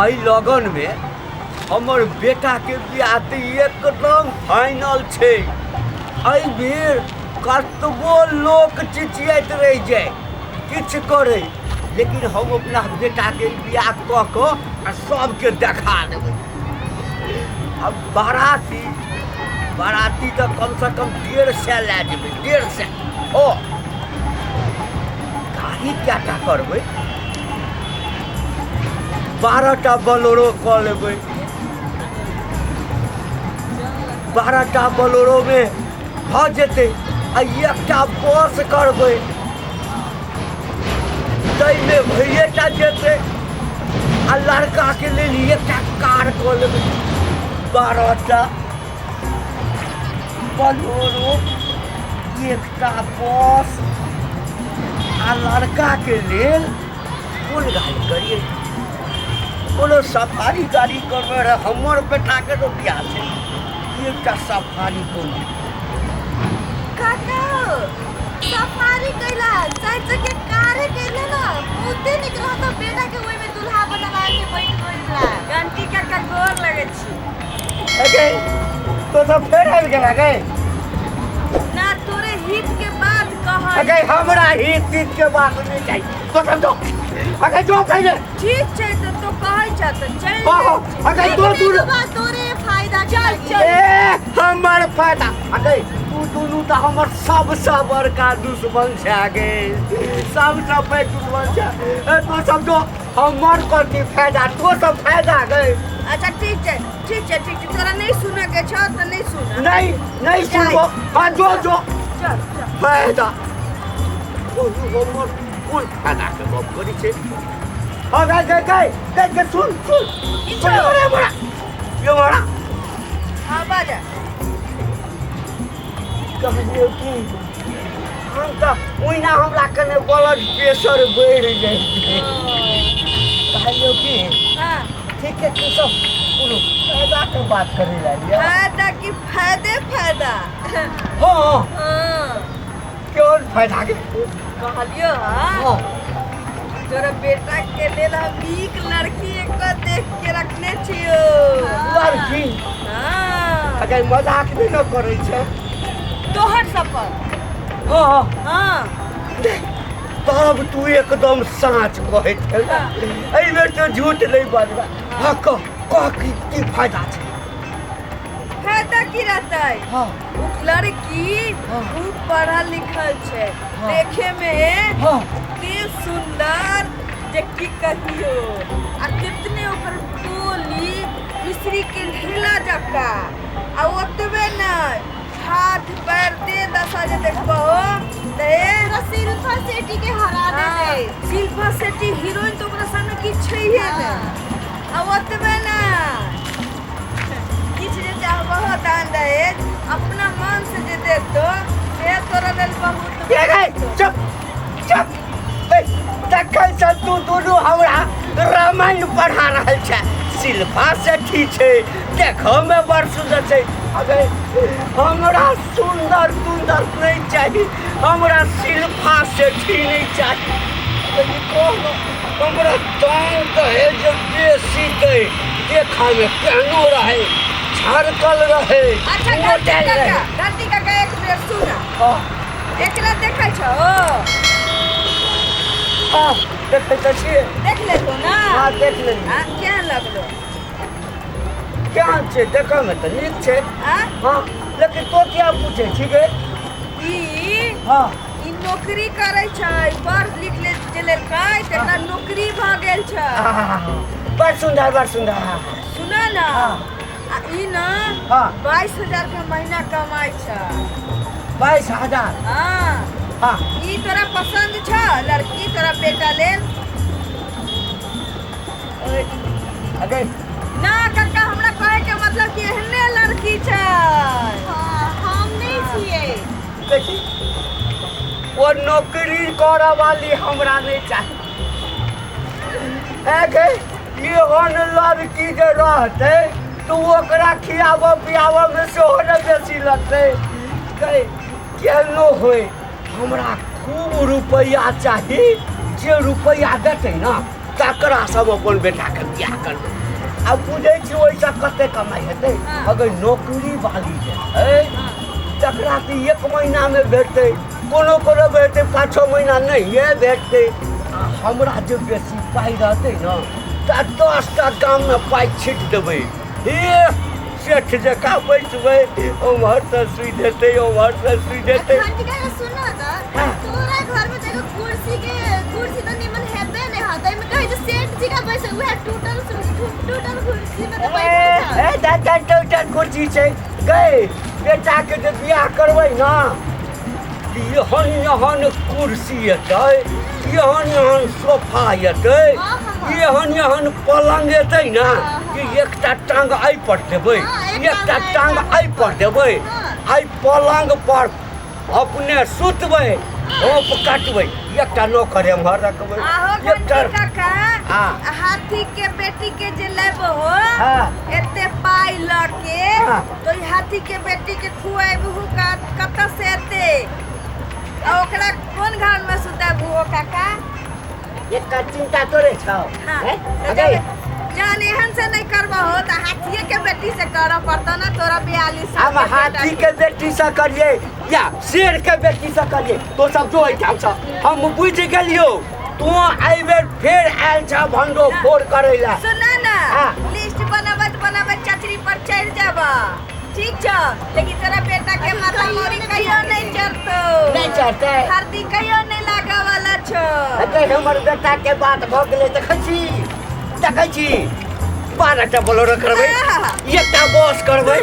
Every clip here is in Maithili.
एहि लगनमे हमर बेटाके बियाह तऽ एकदम फाइनल छै। एहि बेर कतबो लोक चिचियाइत रहि जाय, किछु करै, लेकिन हम अपना बेटाके बियाह कऽ कऽ आ सबके देखा देबै। आ बाराती बाराती तऽ कमसँ कम 150 लए जेबै, 150। ओ गाड़ी कएटा करबै? 12टा बोलेरो कऽ लेबै। 12टा बोलेरोमे भऽ जेतै आ एकटा बस करबै, ताहिमे भैएटा जेतै। आ लड़काके लेल एकटा कार कऽ लेबै। 12टा बोलेरो, एकटा बस आ लड़काके लेल कोन गाड़ी करियै? कोनो सफारी गाड़ी करबै रहै। हमर बेटाके तऽ बियाह छै, एकटा सफारी कोन? काका, सफारी कैला? चारि चक्के कारे कैले ना बहुते निक रहत। बेटा के ओहि में दुल्हा बनवा के बैठ गइल। घंटी काका, गोर लगै छी। अगे, तो सब फेर आबि गेला गे? ना, तोरे हित के बात कहै। अगे, हमरा हित हित के बात नहीं चाहिए। तो सब जो, अगे जो पहिले। ठीक छै, तऽ तो कहै छ तऽ चलि हाँ, हाँ, जाइ छी। अगे तो दूर बात तोरे फायदा के चल, लागी। चल। ए, हमर फायदा? अगे, तू दुनू तऽ हमर सबसँ बड़का दुश्मन छै गे, सबसँ पैघ दुश्मन छै। ए, तो सब जो, हमर कथी फायदा? तो सब फायदा गे? अच्छा, ठीक छै, ठीक छै, ठीक छै। तोरा नहीं सुनऽ के छौ तऽ नहीं सुन। नहीं, नहीं सुनबो। हाँ, जो जो। चल चल। फायदा? हमर कोन फायदा के गप करै छै? हाँ, गए गए गए गए गए, सुन सुन सुन, ये बड़ा ये बड़ा। हाँ, बाजा। कहलियौ कि हम तऽ ओहिना हमरा कने ब्लड प्रेशर बढ़ि जाइ छै। कहलियौ कि ठीक है, तू सब कोनो फायदा के बात करे लागिया? फायदा की, फायदे फायदा। हाँ। हाँ। केहन फायदा के? कहलियो हाँ। हाँ। तोरा बेटा के लेल हम नीक लड़की एकटा देख के रखने छियो। लड़की? हाँ। अगर मजाक नहि ने करै छै? तोहर सफर। हाँ। हाँ। तब तू एकदम साँच कहैत छै ने। एहि बेर तो झूठ नहि बजबै। हाँ, कह कह, की की फायदा छै? फायदा की रहतै? हाँ। उ लड़की खूब पढ़ल लिखल छै। देखे में ते सुंदर जे की कहियो, आ कितने ओकर बोली मिश्री के ढेला जका। आ ओतबे नहि, हाथ पैर दे दशा जे देखबहो तऽ ए पूरा शिल्पा शेट्टी के हरा देते। शिल्पा शेट्टी हीरोइन तऽ ओकरा सामने किछु छैहे नहि। आ ओतबे ने, किछु जे चाहबहो दान दहेज, अपना मन से जे देतो से तोरा लेल बहुत। ए गे, चुप चुप। ए, तखन से तू दुनू हमरा रामायण पढ़ा रहल छै। शिल्पा सेठी छै, देखो में बड़ सुंदर छै। अगर हमरा सुंदर सुंदर नहीं चाही, हमरा शिल्पा सेठी नहीं चाही। लेकिन कहलो, हमरा दान दहेज बेसी दे, देखा में केहनो रहे, छड़कल रहे, अच्छा, घंटी मोटायल काका, रहे। घंटी काका, एक मिनट सुन। हाँ। एकरा देखै छौ? हाँ, देखै तऽ छियै। देख लेतो ना? हाँ, देख लेलियै। हाँ, केहन लगलो? केहन छै? देखऽमे तऽ नीक छै। आ हाँ, लेकिन तो किया पूछै छी गे? ई हाँ। ई नौकरी करै छै, पढ़ लिख ले जे लेलकै तऽ एकरा नौकरी भऽ गेल छै। बड़ सुन्दर, बड़ सुन्दर, हाँ। सुन ना। हाँ। आ ई ना 22,000 के महीना कमाइ छै। 22,000? हाँ। हाँ। ई तोरा पसंद छ लड़की तोरा बेटा लेल? अगे। ना काका, हमरा कहे के मतलब कि एहने लड़की छै। हाँ, हम नहीं छियै। देखी, वो नौकरी करऽ वाली हमरा नहीं चाही। ए गे, एहन लड़की जे रहतै तऽ ओकरा खियाबऽ पियाबऽ में सेहो ने बेसी लगतै। गै, केहनो होय, हमरा खूब रुपैआ चाही। जे रुपैआ देतै ने तकरा सब अपन बेटाके बियाह करबै। आ बुझै छी ओहिसँ कते कमाइ हेतै? अगर नौकरी वाली जे छै तकरा तऽ 1 महीनामे भेटतै, कोनो कोनो भेटतै 5-6 महीना नहिए भेटतै। आ हमरा जे बेसी पाइ रहतै ने तऽ 10टा गाममे पाइ छीट देबै। हे सेठ जकाँ बैसबै, ओम्हरसँ सुइ देतै ओम्हरसँ सुइ देतै। सुनो तऽ तोरा घरमे तऽ एगो कुर्सी के कुर्सी तऽ निमन हेबे नहि हत, एहिमे कहै छै सेठ जी का बैसे, उएह टूटल टूटल कुर्सी में तऽ बैठल छ। ए दादा टूटल कुर्सी छै गए। बेटाके जे बियाह करबै ने एहन एहन कुर्सी एतै, एहन एहन सोफा एतै, एहन एहन पलङ्ग एतै ने कि एकटा टाङ्ग एहि पर देबै, एकटा टाङ्ग एहि पर देबै, एहि पलङ्ग पर अपने सुतबै, होप काटबै, एकटा नौकर एम्हर रखबै, एकटा काका। हाथी के बेटी के जे लेबो हो एते पाइ लऽ के तो ई हाथी के बेटी के खुएबहु कतऽ से एते? आ ओकरा कोन घर में सुतेबहु हो काका? एकटा चिंता तोरे छौ। जहन एहन से नहीं करबहो तऽ हाथिये के बेटी से करऽ पड़तौ ना तोरा 42 हम हाथी के बेटी से करिए या शेर के बेटी से करिए, तो सब जो एहिठाम से हम बुझि गेलियो तू एहि बेर फेर आयल छ भंडो फोड़ करै ला। सुना ना, लिस्ट बनाबत बनाबत चचरी पर चढ़ जाबा, ठीक छ? लेकिन तोरा बेटा के माथा मोरी कहियो नहीं चढ़तो, नहीं चढ़तै, हरदी कहियो नहीं लागे वाला छो। अरे हमर बेटा के बात भ गेलै। देखै छी देखै छी 12टा बोलेरो करबै, एकटा बस करबै,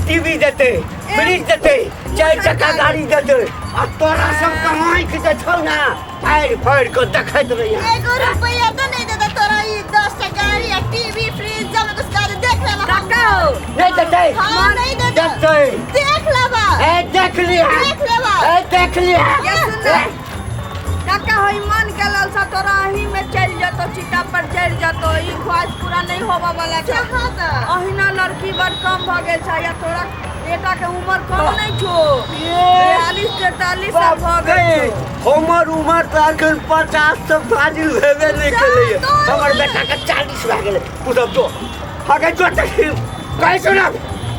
टीवी देतै, फ्रिज देतै, 4 चक्का गाड़ी देतै, आ तोरा सब कमाई के जे छौ ना फाड़ि फाड़ि के देखैत रहिया। एगो रुपैया तो नहीं देता तोरा ई 10टा गाड़ी आ टीवी फ्रिज जब कुछ गाड़ी देख लेबा। काका हो नहीं देतै। हां नहीं देता, देतै, देख लेबा। ए देख लिया, देख लेबा, ए देख लिया। काका होई मन के लालसा तोरा अही में चल जतो, चिता पर चढ़ जतो, ई ख्वाहिश पूरा नहीं होबा वाला छै। अहिना लड़की बड़ कम भ गेल छै या तोरा बेटा के उम्र कम नहीं छो, 42-43 साल भ गेल छो। हमर उम्र तऽ अखन 50 से फाजिल भेबे नहीं केलैए, हमर बेटा के 40 भए गेलै। तू सब जो हगे जो कहै छौ ने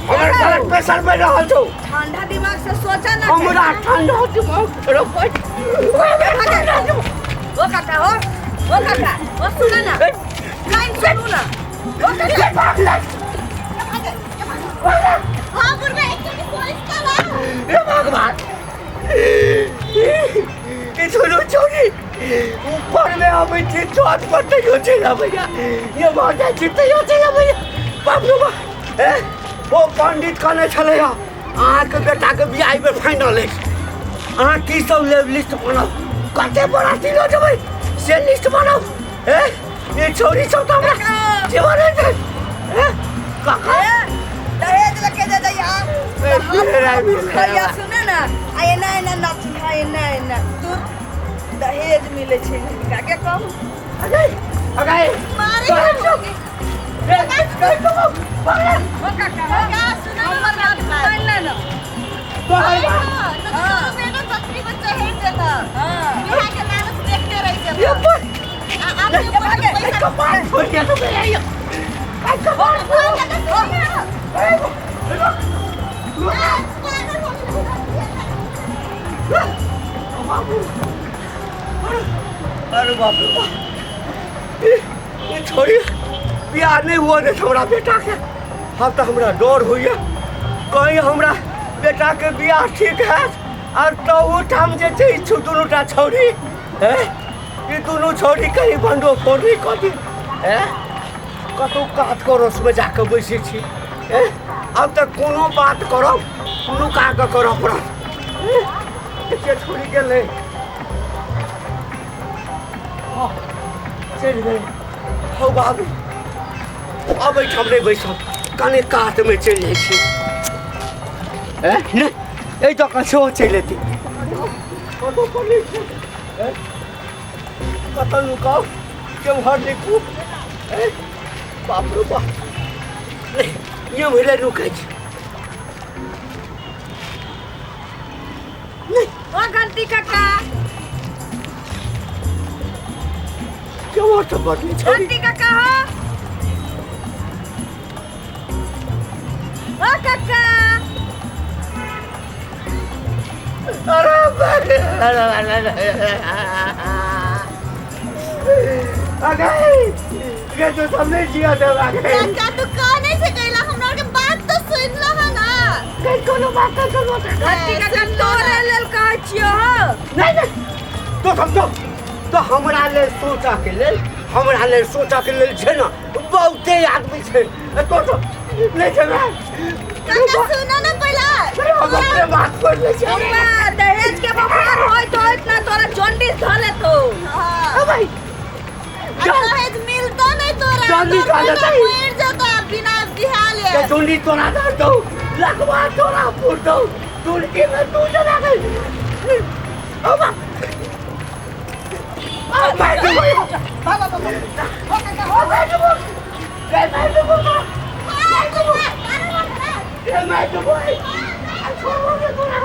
हमर ब्लड प्रेशर बढ़ि रहल छौ। ठंडा दिमाग से सोचा ना, हमरा ठंडा दिमाग छोड़ो। ओ काका हो, ओ काका ओ सुना ना, लाइन सुनू ना। ओ काका हां बुढ़बा एक के सोच का हे भगवान, ई छोड़ो छोड़ी ऊपर में आबै छी छत पर तैयो चलि अबैया, ये भऽ जाइ छी तैयो चलि अबैया। बाप रे बाप, ओ पंडित कहने छलैया अहाँके बेटाके बियाह एहि बेर फाइनल अछि, अहाँ की सब लेब लिस्ट बनाउ, कते बराती लऽ जेबै से लिस्ट बनाउ। ई छौड़ी सब तऽ हमरा जीवन छै। काका दहेज लके दे दैया सुने ना, आ एना एना नाची है, एना एना तू दहेज मिले छै हिनका के कहू। अरे अरे मारे ओ काका सुना हमर बात सुन ले ना, बेटा चचरी पर चढ़ जेता, बियाह के लालच देखते रह जेता। आ आप पैसा कपाल फोड़ के तो गया, आ कपाल फोड़। अरे बाप रे बाप, छोड़ी बियाह नहीं हुआ दे हमरा बेटा के। हम तो हमरा डर होइए कहीं हमरा बेटा के बियाह ठीक है और तो ठाम जे छै दुनूटा छौड़ी है, ई दुनू छौड़ी कहीं भंडो फोड़ नहीं कऽ दी है, कतहु कात करोसमे जाकऽ बैसै छी। आब तऽ कोनो बात करब नुका कऽ करऽ पड़त। के छोड़ी गेलै, चलि गेलै। हौ बाबू अब एहिठाम नहि बैसब, कने कातमे चलि जाइ छी। नहि एहि दऽ कऽ सेहो चलि एतै। कतऽ नुकाउ केम्हर निकू? बाप रे बाप, नहि एम्हरे नुकै छी। ओ घंटी काका वो सब बदले छोड़ी। बंटी काका हो, ओ काका। अरे अरे अरे अरे ये तो सब नहीं जिया दे आगे। काका तू कौन से कैला, हमरा के बात तो सुन लो ना। कहीं कोनो बात नहीं सुनो। बंटी काका तोरे लेल कहै छियो हो। नहीं नहीं, तो समझो तो हमरा लेल सोचा के लेल, हमरा लेल सोचा के लेल छै ना बहुते आदमी छै। तो तो नहीं छै ना। काका सुनो ना पहला। हम अपने बात कर ले छै। बौआ दहेज के बुखार होइत होइत ना तोरा जॉन्डिस धऽ लेतौ। हाँ। भाई दहेज मिलतो नहीं तोरा, जॉन्डिस तोर धऽ लेतै। मर जतो बिना बिहाले। के चुंडी तोरा धर दो, लखवा तोरा फूट दो, तुलकी में तू चला गई। अब अब मैं डूबो, अब मैं डूबो, मैं डूबो, मैं डूबो, मैं डूबो, छोड़ो तोरा।